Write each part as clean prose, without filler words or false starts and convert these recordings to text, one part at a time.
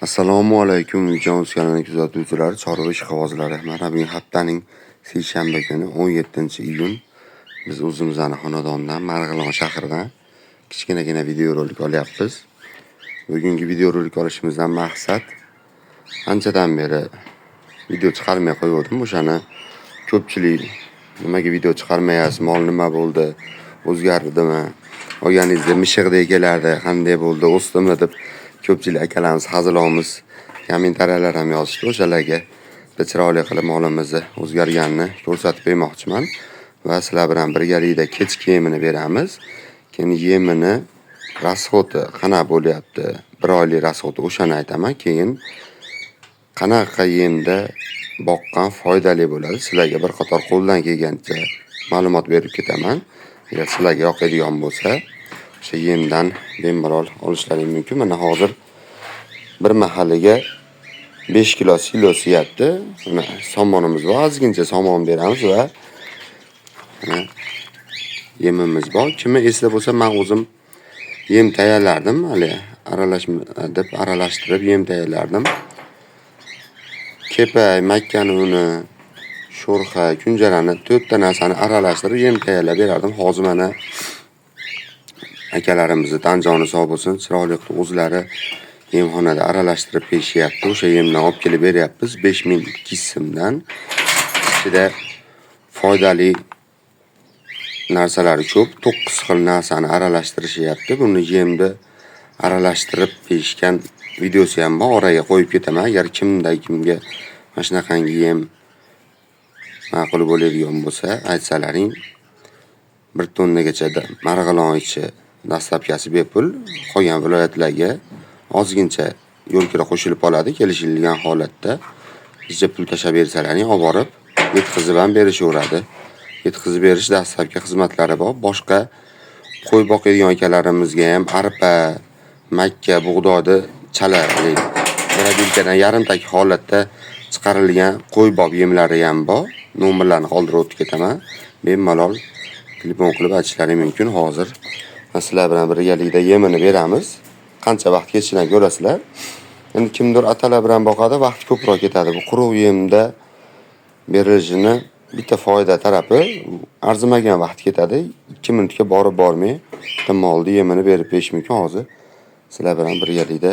Assalomu alaykum Uyjon kanalini kuzatuvchilari, chorva ishqibozlari. Mana bugun haftaning seshanba kuni 17-iyun. Biz o'zimizni xonadondan, Marg'ilon shahridan kichkinagina videorolik olyapmiz. Bugungi videorolik olishimizdan maqsad anchadan beri video chiqarmay qo'ygandim. O'shani ko'pchilik nimaga video chiqarmayapsiz, mol nima bo'ldi, o'zgardimi, olganingizda mishiqdek kelardi, qanday bo'ldi, o'sdimi deb ko'pchilik akalarimiz hazilomuz kommentariyalar ham yozishdi. O'shalarga bitta chiroyli qilib molimizni o'zgarganini ko'rsatib bermoqchiman va sizlar bilan birgalikda kechki yemini beramiz. Keyin yemini rasxodi qanaqa bo'lyapti, bir oylik rasxodi o'shani aytaman. Keyin qanaqa yemda boqqan foydali bo'ladi, sizlarga bir qator qo'ldan kelgancha ma'lumot berib ketaman. Agar sizlarga yoqadigan bo'lsa, o'sha yemdan bemalol olishlaring mumkin. Mana hozir bir mahalliga 5 kilo silos yeyapti. Mana somonimiz bor, ozgincha somon beramiz va mana yemimiz bor. Kimni esida bo'lsa, men o'zim yem tayyorlardim, hali aralashma deb aralashtirib yem tayyorlardim. Kepak, makkani uni, sho'rxa, kunjarani 4 ta narsani aralashtirib yem tayyorlab berardim. Hozir mana akalarimizni tan joni sog' bo'lsin, chiroyli qilib o'zlari yemxonada aralashtirib peshyapti. O'sha yemdan olib kelib beryapmiz 5200 so'mdan. Ichida foydali narsalari ko'p, 9 xil narsani aralashtirishyapti. Buni yemni aralashtirib peshgan videosi ham bor, oraga qo'yib ketaman. Agar kimda kimga mana shunaqangi yem ma'qul bo'ladigan bo'lsa, aytsalaring 1 tonnagacha Marg'ilon ichi dastlabkasi bepul, qolgan viloyatlarga ozgincha yo'l kira qo'shilib oladi. Kelishilgan holatda bizga pul tashlab bersalaring, olib borib yetkazib ham berishaveradi. Yetkazib berish dastlabki xizmatlari bor. Boshqa qo'y boqadigan akalarimizga ham arpa, makka, bug'doyni chala murabilkadan yarimtak holatda chiqarilgan qo'ybob yemlari ham bor. Nomerlarni qoldirib o'tib ketaman. Bemalol telefon qilib aytishlari mumkin. Hozir sizlar bilan birgalikda yemini beramiz. Qancha vaqt ketishini ko'rasizlar. Endi kimdir atalar bilan boqadi, vaqt ko'proq ketadi. Bu quruq yemda berilishini bitta foyda tarafi arzimagan vaqt ketadi. 2 minutga borib bormay bitta molni yemini berib berish mumkin. Hozir sizlar bilan birgalikda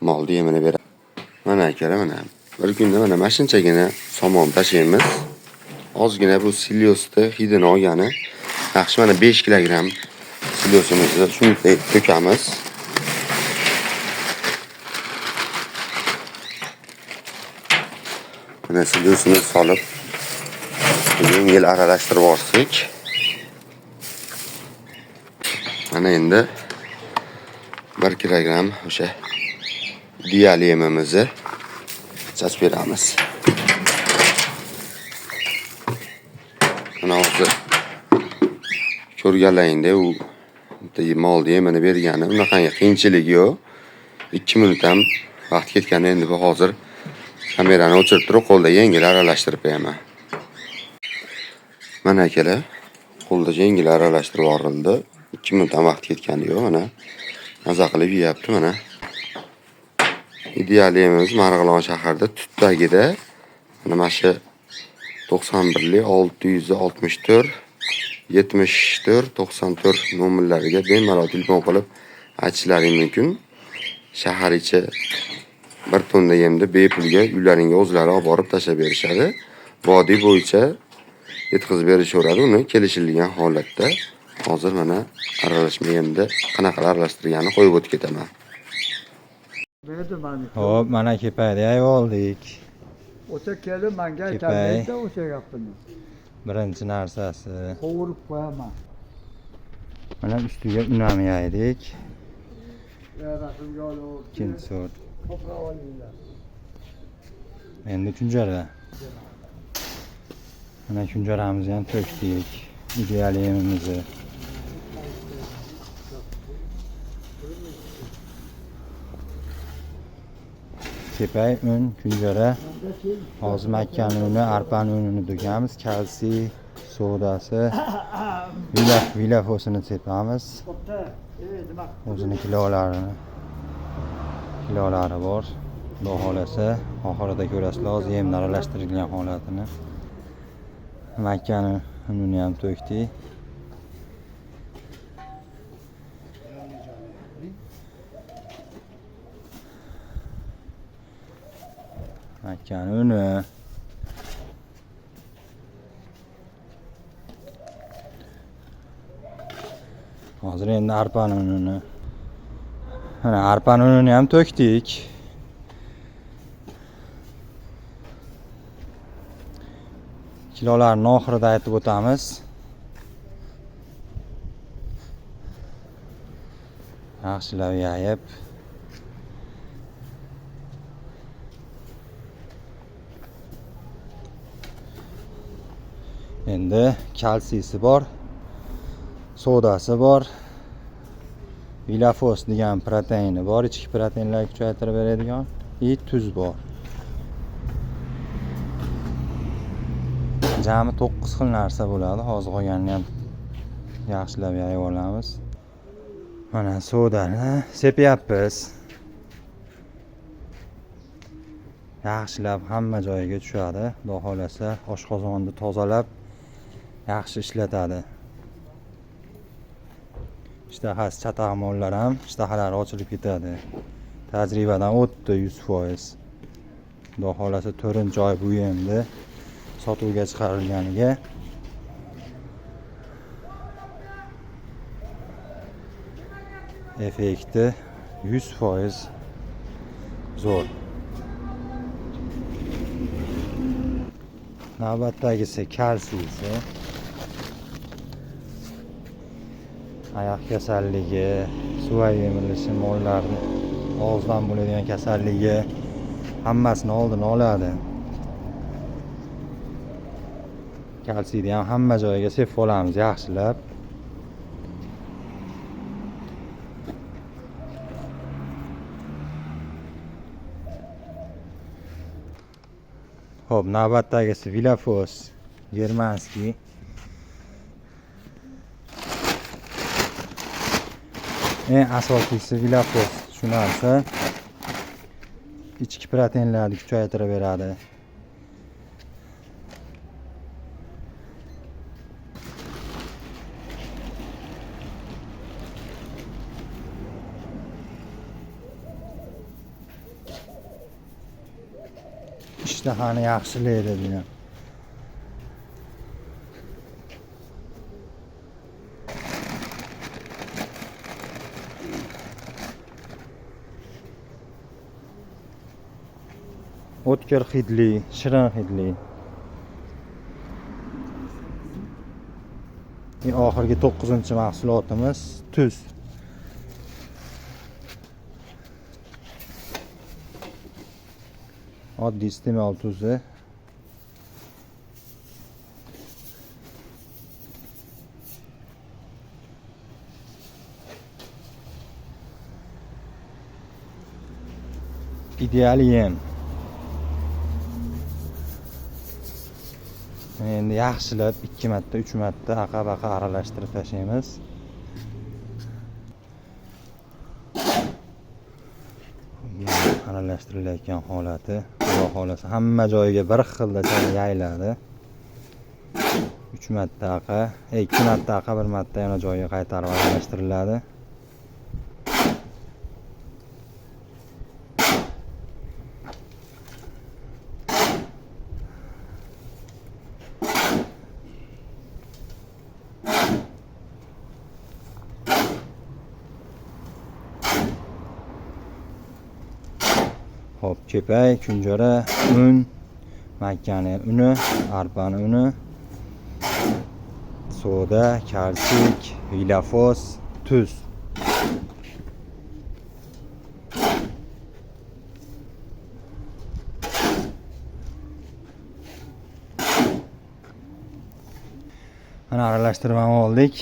molni yemini beramiz. Mana akalar, mana bir kunda mana shunchagina somon tashlaymiz. Ozgina bu silyosni hidini olgani yaxshi. Mana 5 kilogramm silyosimizni shunday to'kamiz. Mana silyosini solib yengil aralashtirib olsak. Mana endi 1 kilogramm o'sha ideal yemimizni chachib beramiz. Mana hozir ko'rganlaringdek u bitta molni yemini bergani unaqangi qiyinchiligi yo'q. 2 minut ham vaqt ketgani. Endi bu hozir kamerani o'chirib turib qo'lda yengil aralashtirib qo'yaman. Mana akalar, qo'lda yengil aralashtirib yuborildi. 2 minut ham vaqt ketgani yo'q. Mana maza qilib yeyapti mana. Ideal yemimiz Marg'ilon shahrida tut tagida mana shu 91 664 74 94 nomerlariga bemalol telefon qilib aytishlaring mumkin. Shahar ichi 1 tonna yemni bepulga uylaringga o'zlari olib borib tashlab berishadi. Vodiy bo'yicha yetkazib berishaveradi uni kelishilgan holatda. Hozir mana aralashma yemni qanaqa aralashtirganini qo'yib o'tib ketaman. Hop, mana kepayni yayib oldik. O'sha kelib menga aytadi, o'sha gapini. Birinchi narsasi. Qovurib qo'yaman. Mana ustiga un ham yaydik. Ikkinchi sort. Endi kunjara. Mana kunjaramizni ham to'kdik. Ideal yemimizni. Kepak, un, kunjara. Hozir makkani uni, arpani unini to'kamiz. Kalsiy sodasi, vilafosini sepamiz. O'zini kilolarini. Kilolari bor. Xudo xolasa oxirida ko'rasizlar hozir yemni aralashtirilgan holatini. Makkani unini ham to'kdik. Makkani uni. Hozir endi arpani unini. Mana arpani unini ham to'kdik. Kilolarni oxirida aytib o'tamiz. Yaxshilab yayib. Endi kalsiysi bor, sodasi bor, vilafos degan proteini bor, ichki proteinlarni kuchaytirib beradigan, i tuz bor. Jami 9 xil narsa bo'ladi. Hozir qolganini ham yaxshilab yayib olamiz. Mana sodani sepyapmiz. Yaxshilab hamma joyiga tushadi. Xudo xolasa oshqozonni tozalab yaxshi ishlatadi. Ishtahasi chataq mollar ham ishtahalari ochilib ketadi. Tajribadan o'tdi 100%. Xudo xolasa 4-oy bu endi sotuvga chiqarilganiga. Effekti 100% zo'r. Navbatdagisi kalsiysi. Oyoq kasalligi, suv yemirilishi, mollarni og'izdan bo'ladigan kasalligi hammasini oldini oladi. Kalsiyni ham hamma joyiga sepib olamiz yaxshilab. Xo'p, navbatdagisi Vilafos germanskiy. Eng asosiysi Vilafos shu narsa ichki proteinlarni kuchaytirib beradi. Ishtahani yaxshilaydi bu ham. O'tkir hidli, shirin hidli. Oxirgi 9-mahsulotimiz tuz. Oddiy iste'mol tuzi. Ideal yem. Endi yaxshilab 2 marta, 3 marta aqa-baqa aralashtirib tashlaymiz. Aralashtirilayotgan holati, Xudo xolasa hamma joyiga bir xilda yayiladi. 3 marta aqa, 2 marta aqa, 1 marta yana joyiga qaytarib aralashtiriladi. Hop, kepak, kunjara, un, makkani uni, arpani uni, soda, kalsik, vilafos, tuz. Mana aralashtirib ham oldik.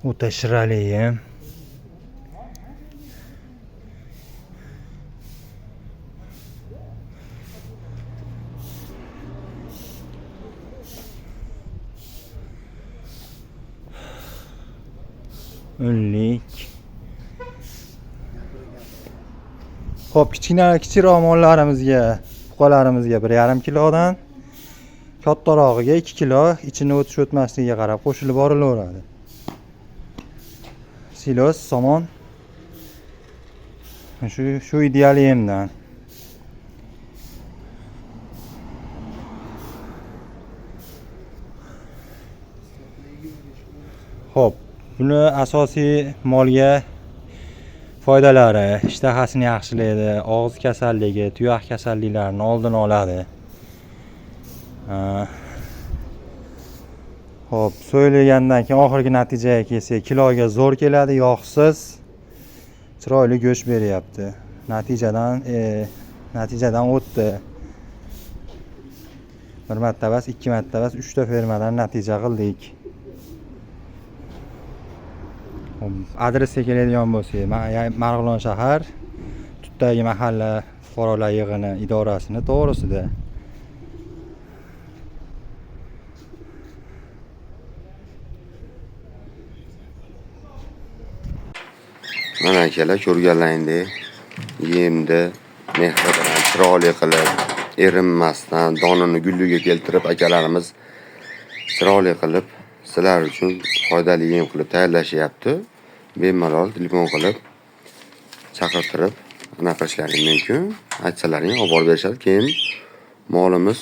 O'ta shirali yem. Unlik. Xo'p, kichkina kichikroq mollarimizga, buqalarimizga 1,5 kilodan, kattarog'iga 2 kilo, ichini o'tish o'tmasligiga qarab qo'shilib borilaveradi. Silos, somon. Shu ideal yemdan. Xo'p, buni asosiy molga foydalari: ishtahasini yaxshilaydi, og'iz kasalligi, tuyoq kasalliklarini oldini oladi. Xo'p, so'yilgandan keyin oxirgi natijaga kelsak, kiloga zo'r keladi, yog'siz, chiroyli go'sht beryapti. Natijadan o'tdi. Bir marta emas, 2 marta emas, 3 ta fermadan natija qildik. Adresga keladigan bo'lsak, Marg'ilon shahar, Tutdagi mahalla fuqarolar yig'ini idorasini to'g'risida. Mana akalar, ko'rganlaringdek yemni mehr bilan chiroyli qilib, erinmasdan donini gulliga keltirib akalarimiz chiroyli qilib sizlar uchun foydali yem qilib tayyorlashyapti. Bemalol telefon qilib chaqirtirib anaqa qilishlaring mumkin. Aytsalaring olib borib berishadi. Keyin molimiz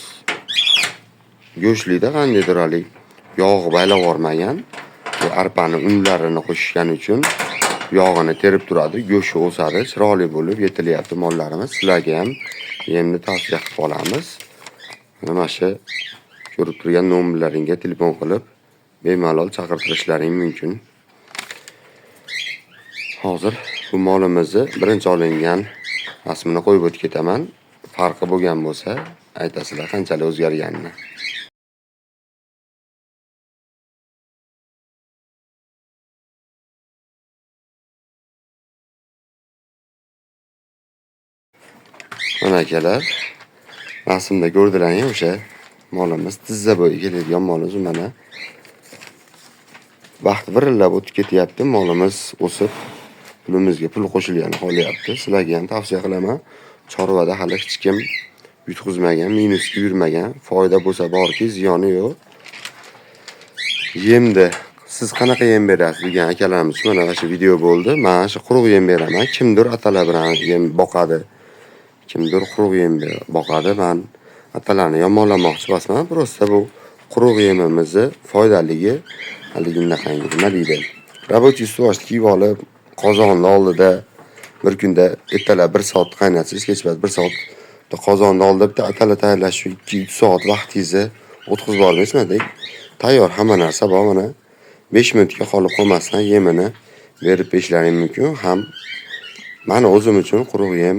go'shtlikda qandaydir haligi yog'i baylab yubormagan. Bu arpani unlarini qo'shgani uchun yog'ini terib turadi, go'shti o'sadi, chiroyli bo'lib yetilyapti mollarimiz. Sizlarga ham yemni tavsiya qilib qolamiz. Mana shu ko'rib turgan nomerlaringga telefon qilib bemalol chaqirtirishlaring mumkin. Hozir bu molimizni birinchi olingan rasmini qo'yib o'tib ketaman. Farqi bo'lgan bo'lsa aytasizlar qanchalik o'zgarganini. Mana akalar, rasmda ko'rdilaring o'sha molimiz tizza bo'yi keladigan molimiz mana. Vaqt birillab o'tib ketyapti, molimiz o'sib pulimizga pul qo'shilgani qolyapti. Sizlarga ham tavsiya qilaman. Chorvada hali hech kim yutqizmagan, minusga yurmagan. Foyda bo'lsa borki, ziyoni yo'q. Yemni siz qanaqa yem berasiz degan akalarimiz uchun mana shu video bo'ldi. Men shu quruq yem beraman. Kimdir atala bilan yem boqadi, kimdir quruq yem boqadi. Men atalarni yomonlamoqchi emasman. Prosta bu quruq yemimizni foydaligi haligi bunaqangi nima deydi? Rabochiy usti kiyib olib, qozonni oldida bir kunda ertalab 1 soat qaynatsangiz, kechqurun 1 soat qozonni oldida bitta atala tayyorlash uchun 2-3 soat vaqtingizni o'tkazib yubormaysizmi? Tayyor hamma narsa bor mana. 5 minutga qolib qolmasdan yemini berib berishlaring mumkin. Ham meni o'zim uchun quruq yem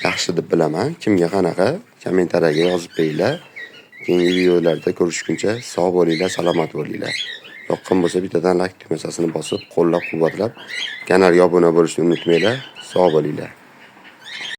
yaxshi deb bilaman. Kimga qanaqa kommentariyaga yozib beringlar. Keyingi videolarda ko'rishguncha sog' bo'linglar, salomat bo'linglar. Yoqqan bo'lsa bittadan like tugmasini bosib, qo'llab-quvvatlab, kanalga obuna bo'lishni unutmanglar. Sog' bo'linglar.